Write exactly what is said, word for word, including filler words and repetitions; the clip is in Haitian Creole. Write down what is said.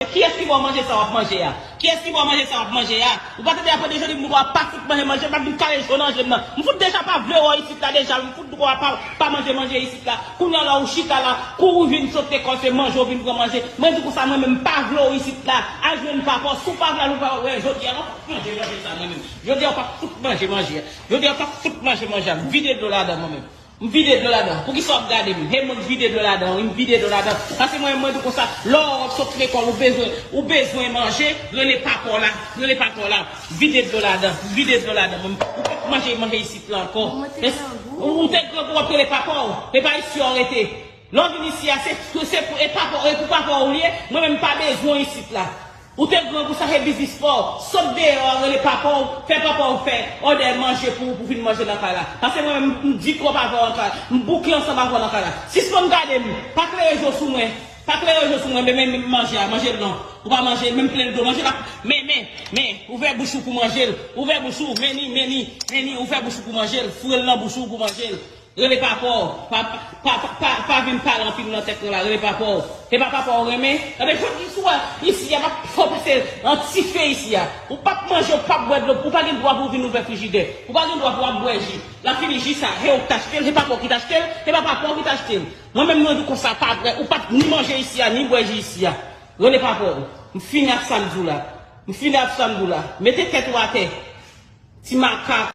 Kiyès ki ba w manje sa w ap manje a? Kiyès ki ba w manje sa w ap manje a? Ou pa tande apre de jodi m di w pa fout manje manje, pa vin kale jo nan je m nan. M fout deja pa vle w isit la deja, m fout di w pa, pa manje manje isit la. Kounye a la ou chita la, kou ou vin sot lekòl se manje w vin pran manje. Mwen di konsa mwen menm m pa vle w isit la. Al jwenn papa w, si w pa vle al jwenn papa w, wè jodi a m ap fout manje manje sa mwen menm. Jodi a w pa fout manje manje a. Jodi a w pa fout manje manje a. M vide dlo ladan mwen menm. M vide dlo ladan. Poukisa w ap gade m? He mwen k vide dlo ladan, wi, m vide dlo ladan. Paske mwen, mwen di konsa, lè w ap sot lekòl, ou bezwen, ou bezwen manje, rele papa w la, rele papa w la. Vide dlo ladan, vide dlo ladan. Mwen, ou p ap manje, manje isit la ankò. Ou te grangou, w ap rele papa w. E pa isi w rete. Lè w vin isi a, se, se, se pou, e papa, e pou papa w li ye, mwen menm m pa bezwen w isit la. Ou te grangou sa se biznis pa w. Sot deyò a, rele papa w, fè papa w fè òdè manje pou ou, pou vin manje nan kay la. Paske mwen menm, m di twòp avè w nan kay la. M bouke ansanm avè w nan kay la. Sispann gade m. Pa klere je w sou mwen. Pa klere je w sou mwen, men, men, men manje a, manje l non. Ou pa manje l, menm plen dlo, manje l ap, men, men, men, ouvè bouch ou pou manje l. Ouvè bouch ou, men ni, men ni, men ni, ouvè bouch ou pou manje l. Foure l nan bouch ou pou manje l. Rele papa w. Pa, pa, pa, pa, pa vin pale anpil nan tèt mwen la. Rele papa w. E pa papa w renmen. Ebyen, jodi swa, isi a, m ap fè w pase an ti fe isi a. Ou p ap manje, ou p ap bwè dlo, ou pa gen dwa pou w vin ouvè frijidè. Ou pa gen dwa pou w ap bwè ji. Lafini ji sa, se ou k t achte l, se papa w ki t achte l, se pa papa w ki t achte l. Mwen menm, mwen di konsa, pa vre, ou p ap ni manje isi a, ni bwè ji isi a. Rele papa w. M fini ak sa m di w la. M fini ak sa m di w la. Mete tèt ou atè. Ti makak.